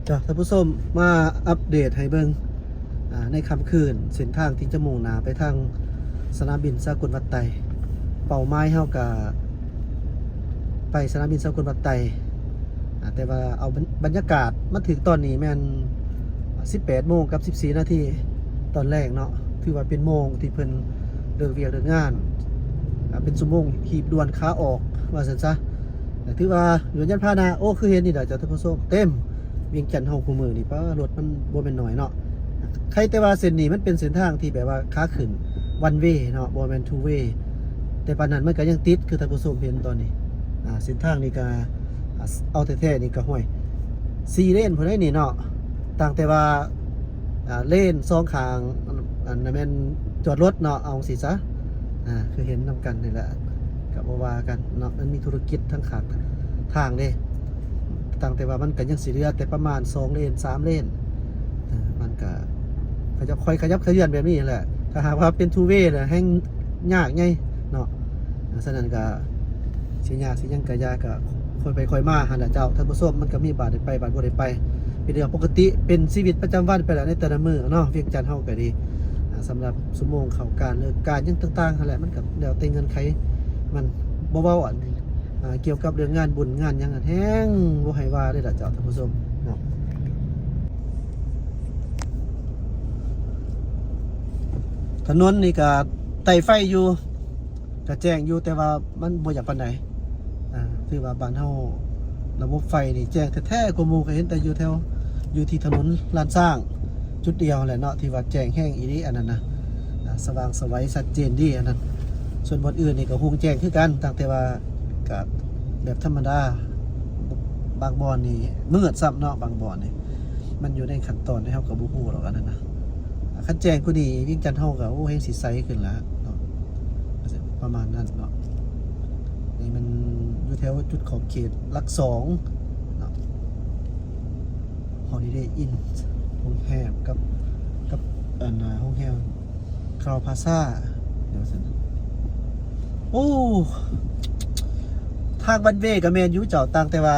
ເຈົ້າ ທ່ານຜູ້ຊົມ ມາອັບເດດໃຫ້ເບິ່ງ ອ່າ ໃນຄ່ຳຄືນ ເສັ້ນທາງທີ່ຈະມຸ່ງໜ້າໄປທາງສະໜາມບິນສາກົນວັດໄຕ. ເປົ້າໝາຍເຮົາກະໄປສະໜາມບິນສາກົນວັດໄຕ ອ່າ ແຕ່ວ່າເອົາບັນ ບັນຍາກາດມາຖືກຕອນນີ້ແມ່ນສິບແປດໂມງກັບສິບສີ່ນາທີຕອນແລງເນາະ, ຖືວ່າເປັນໂມງທີ່ເພິ່ນເລີກວຽກເລີກງານ ອ່າ ເປັນຊົ່ວໂມງຮີບດ່ວນຂາອອກວ່າຊັ້ນຊະ. ກະຖືວ່າ ຍົນຍານພາຫະນະ ໂອ້ ຄືເຫັນນີ້ລະເຈົ້າທ່ານຜູ້ຊົມ ເຕັມວຽງຈັນເຮົາຄູ່ມື້ນີ້ ປາ ລົດມັນບໍ່ແມ່ນໜ້ອຍເນາະ. ໃຄແຕ່ວ່າເສັ້ນນີ້ມັນເປັນເສັ້ນທາງທີ່ແບບວ່າຂາຂຶ້ນ one way ເນາະ ບໍ່ແມ່ນ two way ແຕ່ປານນັ້ນມັນກະຍັງຕິດ ຄືທ່ານຜູ້ຊົມເຫັນຕອນນີ້. ອ່າ ເສັ້ນທາງນີ້ກະ ອ່າ ເອົາແທ້ໆນີ້ກະ ຫ້ວຍ ສີ່ເລນພຸ້ນໃດນີ້ເນາະ, ຕ່າງແຕ່ວ່າ ອ່າ ເລນສອງຂ້າງ ອັນ ອັນນັ້ນແມ່ນຈອດລົດເນາະ ເອົາຈັ່ງຊີ້ຊະ. ອ່າ ຄືເຫັນນຳກັນນີ້ແຫຼະ ກະບໍ່ວ່າກັນເນາະ, ມັນມີທຸລະກິດທາງຂ້າງທາງເດ້, ຕ່າງແຕ່ວ່າມັນກະຍັງຊິເຫຼືອແຕ່ປະມານສອງເລນ ສາມເລນ. ອ່າ ມັນກະຂະຫຍັບ ຄ່ອຍຂະຫຍັບຂະເຄື່ອນແບບນີ້ແຫຼະ, ຖ້າຫາກວ່າເປັນ two way ນະ ແຮ່ງຍາກໃຫຍ່ເນາະ. ສະນັ້ນກະ ຊິຍາກຊິຫຍັງກະຢ່າ ກະຄ່ອຍໄປຄ່ອຍມາຫັ້ນລະເຈົ້າທ່ານຜູ້ຊົມ, ມັນກະມີບາດໄດ້ໄປບາດບໍ່ໄດ້ໄປ ເປັນເລື່ອງປົກກະຕິ ເປັນຊີວິດປະຈຳວັນໄປແລ້ວໃນແຕ່ລະມື້ເນາະ. ວຽງຈັນເຮົາກະດີ ອ່າ ສຳລັບຊົ່ວໂມງເຂົ້າການເລີກການຫຍັງຕ່າງໆຫັ້ນແຫຼະ ມັນກະແລ້ວແຕ່ເງື່ອນໄຂມັນ. ບໍ່ເວົ້າອັນ ອ່າ ກ່ຽວກັບເລື່ອງງານບຸນງານຫຍັງຫັ້ນ ແຮ່ງບໍ່ໃຫ້ວ່າເລີຍລະເຈົ້າທ່ານຜູ້ຊົມເນາະ. ຖະໜົນນີ້ກະໄດ້ໄຟຢູ່ ກະແຈ້ງຢູ່ ແຕ່ວ່າມັນບໍ່ຢາກປານໃດ. ອ່າ ຖືວ່າບ້ານເຮົາລະບົບໄຟນີ້ແຈ້ງແທ້ໆກວ່າໝູ່, ກະເຫັນແຕ່ຢູ່ແຖວ ຢູ່ທີ່ຖະໜົນລ້ານຊ້າງຈຸດດຽວຫັ້ນແຫຼະເນາະ ທີ່ວ່າແຈ້ງແຮງອີ່ຫຼີ ອັນນັ້ນນະ ອ່າ ສະຫວ່າງສະໄຫວຊັດເຈນດີອັນນັ້ນ. ສ່ວນບ່ອນອື່ນນີ້ກະຮຸ່ງແຈ້ງຄືກັນ ຕ່າງແຕ່ວ່າກະແບບທຳມະດາ, ບາງບ່ອນນີ້ມືດຊ້ຳເນາະ ບາງບ່ອນນີ້ ມັນຢູ່ໃນຂັ້ນຕອນທີ່ເຮົາກະບໍ່ຮູ້ດອກອັນນັ້ນນະ. ຄັນແຈ້ງກວ່ານີ້ ວຽງຈັນເຮົາກະ ໂອ້ ແຮ່ງຊິໃສຂຶ້ນລະເນາະ ປະມານນັ້ນເນາະ. ນີ້ມັນຢູ່ແຖວຈຸດຂອບເຂດຫຼັກສອງເນາະ Holiday Inn ໂຮງແຮມກັບ ກັບ ອັນ ໂຮງແຮມ Crowne Plaza ດຽວຊັ້ນ. ໂອ້ ທາງ one way ກະແມ່ນຢູ່ເຈົ້າ, ຕ່າງແຕ່ວ່າ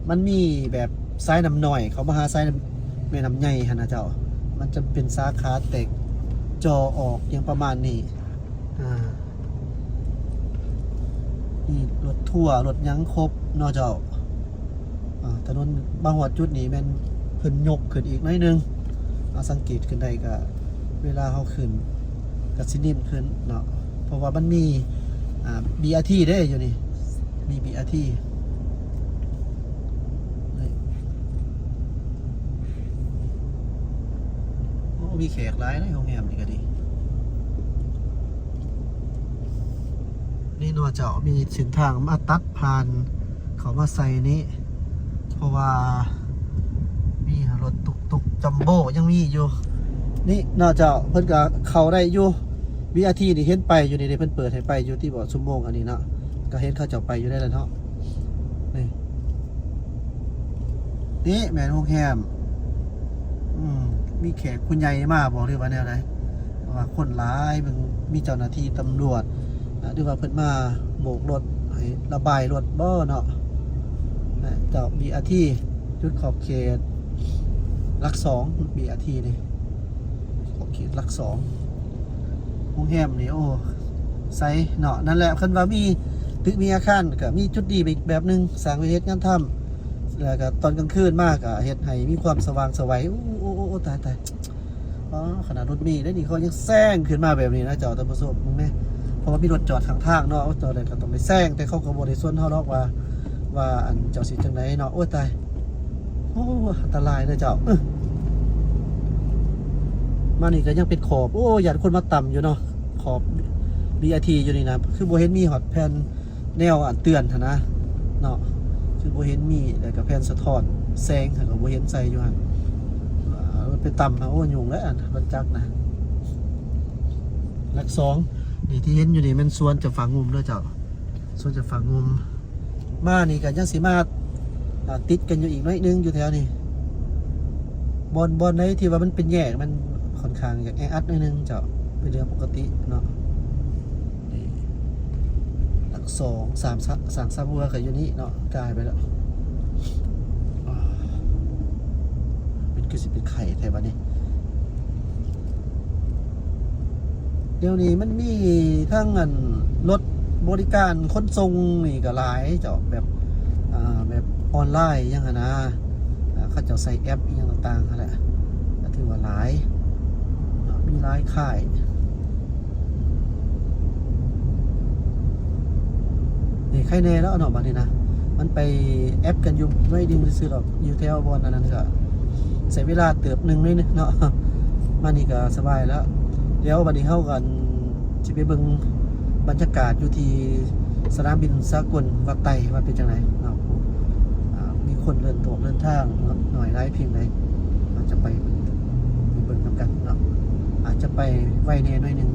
ມັນມີແບບສາຍນ້ຳນ້ອຍເຂົ້າມາຫາສາຍນ້ຳ ແມ່ນ້ຳໃຫຍ່ຫັ້ນນະເຈົ້າ, ມັນຈະເປັນສາຂາແຕກຈໍ່ອອກຫຍັງປະມານນີ້. ອ່າ ມີລົດທົວ ລົດຫຍັງຄົບເນາະເຈົ້າ. ອ່າ ຖະໜົນມາຮອດຈຸດນີ້ແມ່ນເພິ່ນຍົກຂຶ້ນອີກໜ້ອຍໜຶ່ງ, ເຮົາສັງເກດຂຶ້ນໄດ້ກະເວລາເຮົາຂຶ້ນກະຊິເນັ້ນຂຶ້ນເນາະ ເພາະວ່າມັນມີ ອ່າ ບີອາທີ ເດ້ຢູ່ນີ້ ມີບີອາທີ. ນີ້ ໂອ້ ມີແຂກຫຼາຍໃນໂຮງແຮມນີ້ກະດີ. ນີ້ເນາະເຈົ້າ ມີເສັ້ນທາງມາຕັດຜ່ານເຂົ້າມາໃສ່ນີ້ ເພາະວ່າມີລົດຕຸກຕຸກຈັມໂບ້ຍັງມີຢູ່ນີ້ເນາະເຈົ້າ. ເພິ່ນກະເຂົ້າໄດ້ຢູ່ ບີອາທີ ນີ້ເຫັນໄປຢູ່ນີ້ເດ້ ເພິ່ນເປີດໃຫ້ໄປຢູ່ຕິເບາະ ຊົ່ວໂມງອັນນີ້ເນາະ, ກະເຫັນເຂົາເຈົ້າໄປຢູ່ໄດ້ລະເນາະ. ນີ້ ນີ້ແມ່ນໂຮງແຮມ. ອືມ ມີແຂກຜູ້ໃຫຍ່ມາບໍ ຫຼືວ່າແນວໃດ? ເພາະວ່າຄົນຫຼາຍ ເບິ່ງ ມີເຈົ້າໜ້າທີ່ຕຳຫຼວດ ອ່າ ຫຼືວ່າເພິ່ນມາໂບກລົດໃຫ້ລະບາຍລົດບໍເນາະ. ນະ ເຈົ້າ ບີອາທີ ຈຸດຂອບເຂດຫຼັກສອງ ບີອາທີ ນີ້ ຂອບເຂດຫຼັກສອງ. ໂຮງແຮມນີ້ ໂອ້ ໃສເນາະ. ນັ້ນແຫຼະ ຄັນວ່າມີຕຶກມີອາຄານ ກະມີຈຸດດີໄປອີກແບບໜຶ່ງ ສ້າງໄວ້ເຮັດງານທຳ ແລ້ວກະຕອນກາງຄືນມາກະເຮັດໃຫ້ມີຄວາມສະຫວ່າງສະໄຫວ. ໂອ້ ໂອ້ ໂອ້ ໂອ້ ຕາຍ ຕາຍ. ອໍ ຂະໜາດລົດເມເດ້ນີ້ ເຂົາຍັງແຊງຂຶ້ນມາແບບນີ້ນະເຈົ້າ ທ່ານຜູ້ຊົມ ເບິ່ງແດ່. ເພາະວ່າມີລົດຈອດຂ້າງທາງເນາະ ເຈົ້າໃດກະຕ້ອງໄດ້ແຊງ ແຕ່ເຂົາກະບໍ່ໄດ້ສົນເຮົາດອກວ່າ ວ່າອັນເຈົ້າຊິຈັ່ງໃດເນາະ. ໂອ້ຍ ຕາຍ. ໂອ້ ອັນຕະລາຍເດີເຈົ້າ. ເອີ ມານີ້ກະຍັງເປັນຂອບ ໂອ້ ຢ້ານຄົນມາຕຳຢູ່ເນາະ ຂອບ ບີອາທີ ຢູ່ນີ້ນະ ຄືບໍ່ເຫັນມີຮອດແຜ່ນ ແນວອັນເຕືອນຫັ້ນນະເນາະ ຄືບໍ່ເຫັນມີ. ແລ້ວກະແຜ່ນສະທ້ອນແສງຫັ້ນກະບໍ່ເຫັນໃສ່ຢູ່ຫັ້ນ. ເອີ ໄປຕຳນະ ໂອ້ ຫຍຸ້ງແລ້ວອັນລົດຈັກນະ. ຫຼັກສອງ ນີ້ທີ່ເຫັນຢູ່ນີ້ແມ່ນສວນຈຳປາງຸ່ມເດີເຈົ້າ ສວນຈຳປາງຸ່ມ. ມານີ້ກະຍັງຊິມາ ອ່າ ຕິດກັນຢູ່ອີກໜ້ອຍໜຶ່ງຢູ່ແຖວນີ້ ບ່ອນ ບ່ອນໃດທີ່ວ່າມັນເປັນແຍກ ມັນຂ້ອນຂ້າງຢາກແອອັດໜ້ອຍໜຶ່ງເຈົ້າ ເປັນເລື່ອງປົກກະຕິເນາະ. ນີ້ ຫຼັກສອງ ສາມ ສາມສາມຫົວກະຢູ່ນີ້ເນາະ ກາຍໄປແລ້ວ. ຄືຊິເປັນໄຂ້ແທ້ບັດນີ້. ດຽວນີ້ມັນມີທັງອັນ ລົດບໍລິການຂົນສົ່ງນີ້ກໍຫຼາຍເຈົ້າ ແບບ ອ່າ ແບບອອນລາຍຫຍັງຫັ້ນນະ ເຂົາເຈົ້າໃຊ້ແອັບອີ່ຫຍັງຕ່າງໆຫັ້ນແຫຼະ ກໍຖືວ່າຫຼາຍເນາະ ມີຫຼາຍຄ້າຍ. ນີ້ໄຄແນ່ແລ້ວເນາະ ບັດນີ້ນະ ມັນໄປແອັບກັນຢູ່ໜ້ອຍໜຶ່ງຊື່ໆດອກ ຢູ່ແຖວບ່ອນອັນນັ້ນກໍໃຊ້ເວລາເຕີບໜຶ່ງໜ້ອຍໜຶ່ງເນາະ ມານີ້ກໍສະບາຍແລ້ວ. ດຽວບັດນີ້ເຮົາກໍຊິໄປເບິ່ງບັນຍາກາດຢູ່ທີ່ສະໜາມບິນສາກົນວັດໄຕວ່າເປັນຈັ່ງໃດເນາະ ອ່າ ມີຄົນເດີນອອກເດີນທາງໜ້ອຍຫຼາຍພຽງໃດ ເຮົາຈະໄປເບິ່ງນຳກັນເນາະ ອາດຈະໄປໄວແດ່ໜ້ອຍໜຶ່ງ.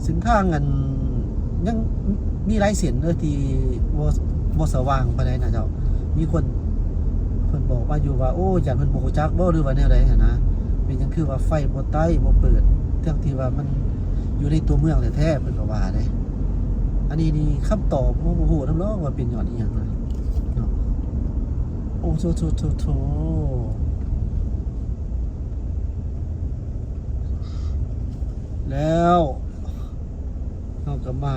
ເສັ້ນທາງອັນ ຍັງມີຫຼາຍເສັ້ນເດີທີ່ບໍ່ ບໍ່ສະຫວ່າງປານໃດນະເຈົ້າ. ມີຄົນເພິ່ນບອກມາຢູ່ວ່າ ໂອ້ ຢ້ານເພິ່ນບໍ່ຮູ້ຈັກບໍ່ ຫຼືວ່າແນວໃດຫັ້ນນະ ເປັນຫຍັງຄືວ່າໄຟບໍ່ໄຕ້ບໍ່ເປີດ ທັງທີ່ວ່າມັນຢູ່ໃນຕົວເມືອງແທ້ໆ ເພິ່ນກໍວ່າເດ້. ອັນນີ້ນີ້ຄຳຕອບເຮົາບໍ່ຮູ້ນຳດອກວ່າເປັນຍ້ອນອີ່ຫຍັງນະເນາະ. ໂອ້ ໂຖໆໆ ແລ້ວເຮົາກໍມາ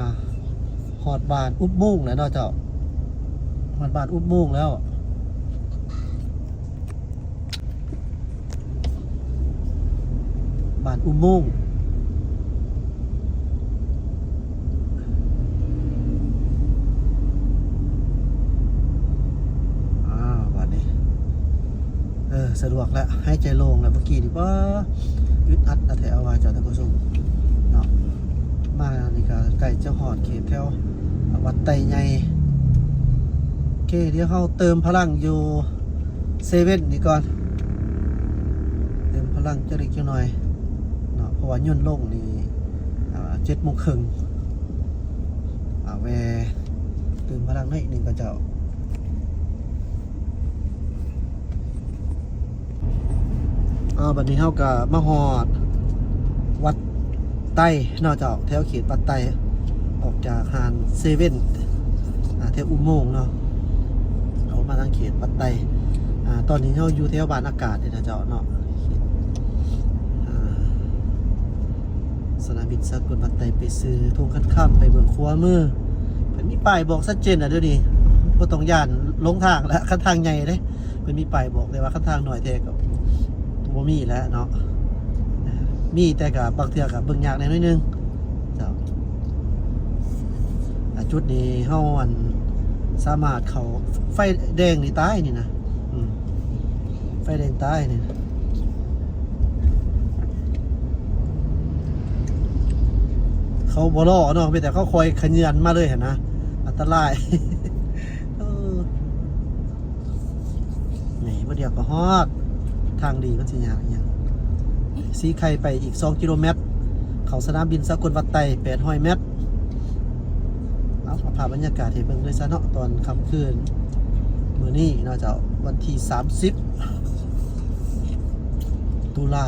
ຮອດບ້ານອຸບໂມງແລ້ວເນາະເຈົ້າ ຮອດບ້ານອຸບໂມງແລ້ວ ບ້ານອຸບໂມງ. ອ້າວ ບາດນີ້ ເອີ ສະດວກແລ້ວ ຫາຍໃຈໂລ່ງແລ້ວ. ເມື່ອກີ້ນີ້ ປາ ອຶດອັດແທ້ວ່າເຈົ້າ ທ່ານຜູ້ຊົມເນາະ. ມານີ້ກໍໃກ້ຈະຮອດເຂດແຖວວັດໄຕໃຫຍ່. ໂອເຄ ດຽວເຮົາເຕີມພະລັງຢູ່ເຊເວັນນີ້ກ່ອນ ເຕີມພະລັງຈັກເລັກຈັກໜ້ອຍເນາະ ເພາະວ່າຍົນລົງນີ້ ອ່າ ເຈັດໂມງເຄິ່ງ ອ່າ ແວ່ຕື່ມພະລັງໜ້ອຍໜຶ່ງເຂົາເຈົ້າ. ເອົາ ບັດນີ້ເຮົາກໍມາຮອດວັດໄຕເນາະເຈົ້າ ແຖວເຂດວັດໄຕ ອອກຈາກຮ້ານເຊເວັນ ອ່າ ແຖວອຸໂມງເນາະ ເອົາມາທາງເຂດວັດໄຕ. ອ່າ ຕອນນີ້ເຮົາຢູ່ແຖວບ້ານອາກາດນີ້ນະເຈົ້າເນາະ ອ່າ ສະໜາມບິນສາກົນວັດໄຕ ໄປຊື່ທົ່ງຄັນຄຳ ໄປເບື້ອງຂວາມື ເພິ່ນມີປ້າຍບອກຊັດເຈນແລ້ວ ດຽວນີ້ບໍ່ຕ້ອງຢ້ານຫຼົງທາງແລ້ວ ຄັນທາງໃຫຍ່ເດ້ ເພິ່ນມີປ້າຍບອກ. ແຕ່ວ່າຄັນທາງນ້ອຍແທ້ກໍບໍ່ມີແລ້ວເນາະ ມີແຕ່ກໍບາງເທື່ອກໍເບິ່ງຍາກແດ່ໜ້ອຍໜຶ່ງເຈົ້າ. ອ່າ ຈຸດນີ້ເຮົາ ອັນ ສາມາດເຂົ້າ ໄຟແດງນີ້ຕາຍນີ້ນະ ອືມ ໄຟແດງຕາຍນີ້ ເຂົາບໍ່ລໍເນາະ ມີແຕ່ເຂົາຄ່ອຍຂະເຫຍື້ອນມາເລີຍຫັ້ນນະ ອັນຕະລາຍ. ເອີ ນີ້ ບໍ່ດຽວກໍຮອດ ທາງດີມັນຊິຍາກຫຍັງ. ສີໄຄໄປອີກສອງກິໂລແມັດ ເຂົ້າສະໜາມບິນສາກົນວັດໄຕ ແປດຮ້ອຍແມັດ. ເອົາ ເອົາພາບບັນຍາກາດໃຫ້ເບິ່ງເລີຍຊະເນາະ ຕອນຄ່ຳຄືນມື້ນີ້ເນາະເຈົ້າ ວັນທີສາມສິບ ຕຸລາ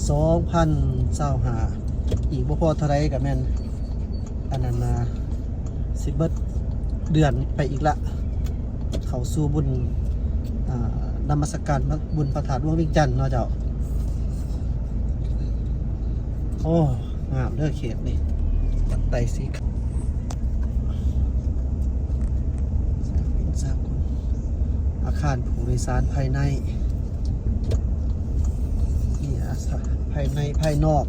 ສອງພັນຊາວຫ້າ ອີກບໍ່ພໍເທົ່າໃດກໍແມ່ນ ອັນນັ້ນນະ ຊິເບິດເດືອນໄປອີກລະ ເຂົ້າສູ່ບຸນ ອ່າ ນະມັດສະການບຸນພະທາດຫຼວງວຽງຈັນເນາະເຈົ້າ. ໂອ້ ງາມເດີເຂດນີ້ ວັດໄຕສີ ສະໜາມບິນສາກົນ ອາຄານຜູ້ໂດຍສານພາຍໃນ ມີອາຄານພາຍໃນພາຍນອກ.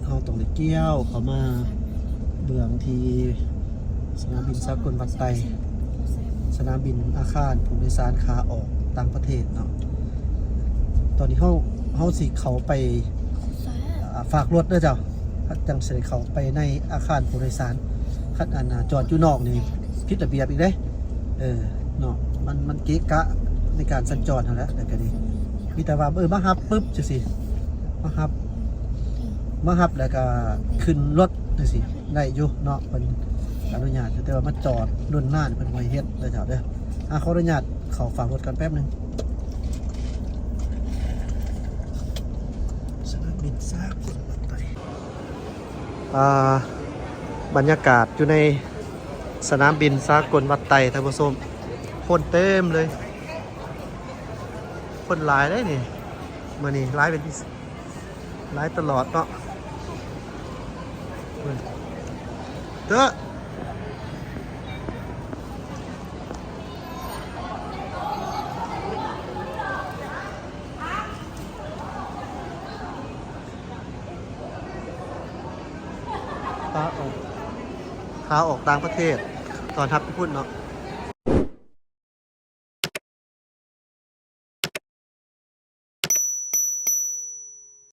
ເຮົາຕ້ອງໄດ້ກ່ຽວເຂົ້າມາເບື້ອງທີ່ສະໜາມບິນສາກົນວັດໄຕ ສະໜາມບິນອາຄານຜູ້ໂດຍສານຂາອອກຕ່າງປະເທດເນາະ. ຕອນນີ້ເຮົາ ເຮົາຊິເຂົ້າໄປ ອ່າ ຝາກລົດເດີເຈົ້າ ຈັ່ງຊິໄດ້ເຂົ້າໄປໃນອາຄານຜູ້ໂດຍສານ. ຄັນອັນ ອ່າ ຈອດຢູ່ນອກນີ້ຜິດລະບຽບອີກເດ້ ເອີ ເນາະ ມັນ ມັນເກະກະໃນການສັນຈອນຫັ້ນແຫຼະ. ແລ້ວກໍນີ້ ມີແຕ່ວ່າ ເອີ ມາຮັບປຶບຈັ່ງຊີ້ ມາຮັບ ມາຮັບແລ້ວກໍຂຶ້ນລົດຈັ່ງຊີ້ ໄດ້ຢູ່ເນາະ ເພິ່ນອະນຸຍາດຢູ່ ແຕ່ວ່າມາຈອດດົນນານເພິ່ນບໍ່ໃຫ້ເຮັດເດີເຈົ້າເດີ. ອ່າ ຂໍອະນຸຍາດເຂົ້າຝາກລົດກ່ອນແປັບໜຶ່ງ. ສະໜາມບິນສາກົນວັດໄຕ. ອ່າ ບັນຍາກາດຢູ່ໃນສະໜາມບິນສາກົນວັດໄຕ ທ່ານຜູ້ຊົມ, ຄົນເຕັມເລີຍ, ຄົນຫຼາຍເດ້ນີ້ ມື້ນີ້ຫຼາຍເປັນພິເສດ. ຫຼາຍຕະຫຼອດເນາະ ເດີ. ຂາອອກ ຂາອອກຕ່າງປະເທດ ຕ້ອນຮັບຢູ່ພຸ້ນເນາະ.